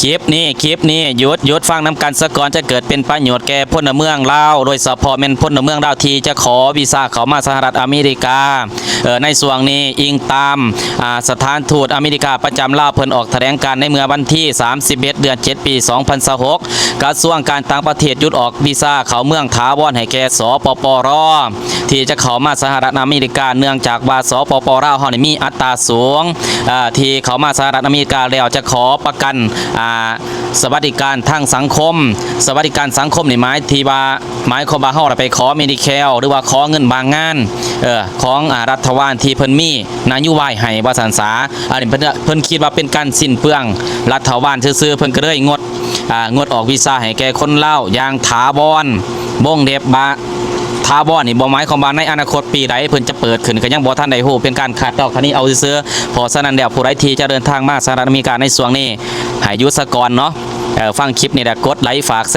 ຄລິບນີ້ ຄລິບນີ້ ຢຸດ ຢຸດຟັງນຳກັນສາກ່ອນ ຈະເກີດເປັນປະໂຫຍດແກ່ພົນລະເມືອງລາວ ໂດຍສະເພາະແມ່ນພົນລະເມືອງລາວທີ່ຈະຂໍວີຊາເຂົ້າມາສະຫະລັດອາເມລິກາ. ເອີ ໃນຊ່ວງນີ້ ອີງຕາມ ອາ ສະຖານທູດອາເມລິກາປະຈຳລາວ ເພິ່ນອອກຖະແຫຼງການໃນເມື່ອວັນທີສາມສິບເອັດ ເດືອນເຈັດ ປີສອງພັນຊາວຫົກ ກະຊວງການຕ່າງປະເທດຢຸດອອກວີຊາເຂົ້າເມືອງຖາວອນໃຫ້ແກ່ ສປປລ ທີ່ຈະເຂົ້າມາສະຫະລັດອາເມລິກາ ເນື່ອງຈາກວ່າ ສປປລາວເຮົານີ້ມີອັດຕາສູງ ເອີ ທີ່ເຂົ້າມາສະຫະລັດອາເມລິກາແລ້ວຈະຂໍປະກັນ ອາ ສະຫວັດດີການທາງສັງຄົມ. ສະຫວັດດີການສັງຄົມນີ້ໝາຍທີ່ວ່າ ໝາຍຄວາມວ່າເຮົາໄປຂໍ Medicare ຫຼືວ່າຂໍເງິນວ່າງງານ ເອີ ຂອງ ອາ ລັດຖະບານທີ່ເພິ່ນມີນະໂຍບາຍໃຫ້ວ່າຊັ້ນສາ. ອັນນີ້ເພິ່ນ ເພິ່ນຄິດວ່າເປັນການສິ້ນເປືອງລັດຖະບານຊື່ໆ ເພິ່ນກໍເລີຍງົດ ອາ ງົດອອກວີຊາໃຫ້ແກ່ຄົນລາວຢ່າງຖາວອນ ວົງເລັບວ່າ ຖາວອນນີ້ບໍ່ໝາຍຄວາມວ່າໃນອະນາຄົດປີໃດເພິ່ນຈະເປີດຂຶ້ນ ກໍຍັງບໍ່ທັນໄດ້ຮູ້ ເປັນການຄາດເດົາຄະເນເອົາຊື່ໆ. ເພາະສະນັ້ນແລ້ວ ຜູ້ໃດທີ່ຈະເດີນທາງມາສະຫະລັດອາເມລິກາໃນຊ່ວງນີ້ ໃຫ້ຢຸດສາກ່ອນເນາະ. ເອີ ຟັງຄລິບນີ້ແລ້ວກົດໄລ ຝາກແຊ